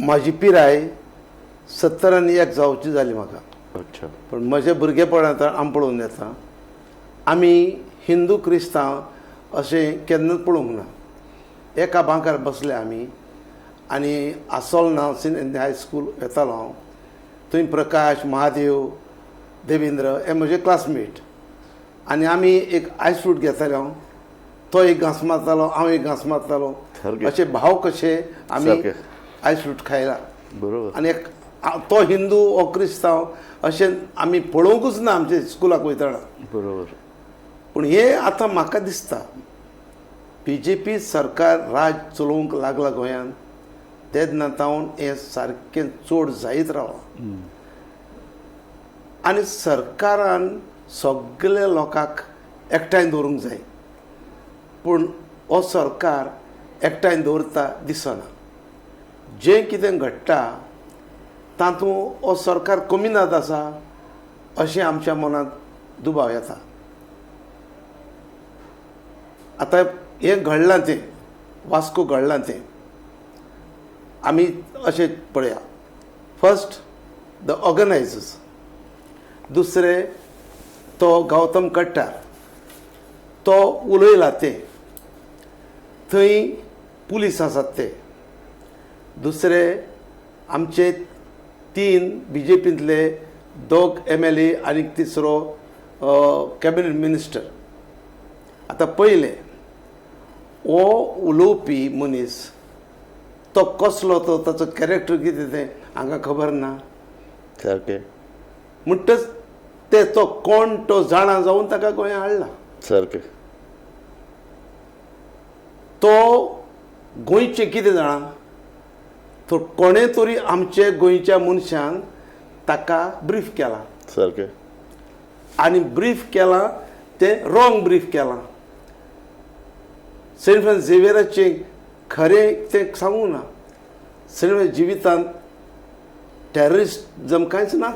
म्हाजी पिराय 71 जावची जाली म्हाका. अच्छा. पण म्हज्या भुरगेपणांत आमी पळोवन येता, आमी हिंदू क्रिस्तांव अशें केन्नाच पळोवंक ना. एका बांकार बसले आमी आनी आसोलना सिनियर हायस्कूल येतालो हांव. थंय प्रकाश, महादेव, देवेंद्र हे म्हजे क्लासमेट आनी आमी एक आयस फ्रूट घेताले. हांव तो एक घांस मारतालो, हांव एक घांस मारतालो. अशे भाव कशे आमी आयस फ्रूट खायला. बरोबर. आनी एक तो हिंदू हो क्रिस्तांव अशें आमी पळोवंकूच ना आमचे स्कुलाक वयतना. बरोबर. पूण हें आतां म्हाका दिसता बीजेपी सरकार राज चलोवंक लागला गोंयांत तेन्ना तावन हें सारकें चड जायत रावलां आनी सरकारान सगल्या लोकांक एकठांय दवरूंक जाय, पूण हो सरकार एकठांय दवरता दिसना. जें कितें घडटा तातूंत हो सरकार कमिनाद आसा अशें आमच्या मनांत दुबाव येता. आतां हें घडलां तें वास्को घडलां तें आमी अशें पळया. फर्स्ट the organisers, दुसरें तो गौतम कट्टार तो उलयला तें, थंय पुलीस आसात ते, दुसरे आमचे 3 बीजेपींतले 2 MLA आनी तिसरो कॅबिनेट मिनिस्टर. आतां पयलें हो उलोवपी मनीस तो कसलो, तो ताचो कॅरेक्टर कितें तें हांकां खबर ना. सारकें. म्हणटच ते तो कोण तो जाणा जावन ताका गोंया हाडला. सारकें. तो गोंयचें कितें जाणा, तो कोणें तरी आमचे गोंयच्या मनशान ताका ब्रीफ केला. सारकें. आनी ब्रीफ केलां तें रॉंग ब्रीफ केलां. सेंट फ्रांसीस झेवियराचें खरें तें सांगूंक ना. सेंट फ्रांसीस जिवितांत टेररिजम कांयच ना.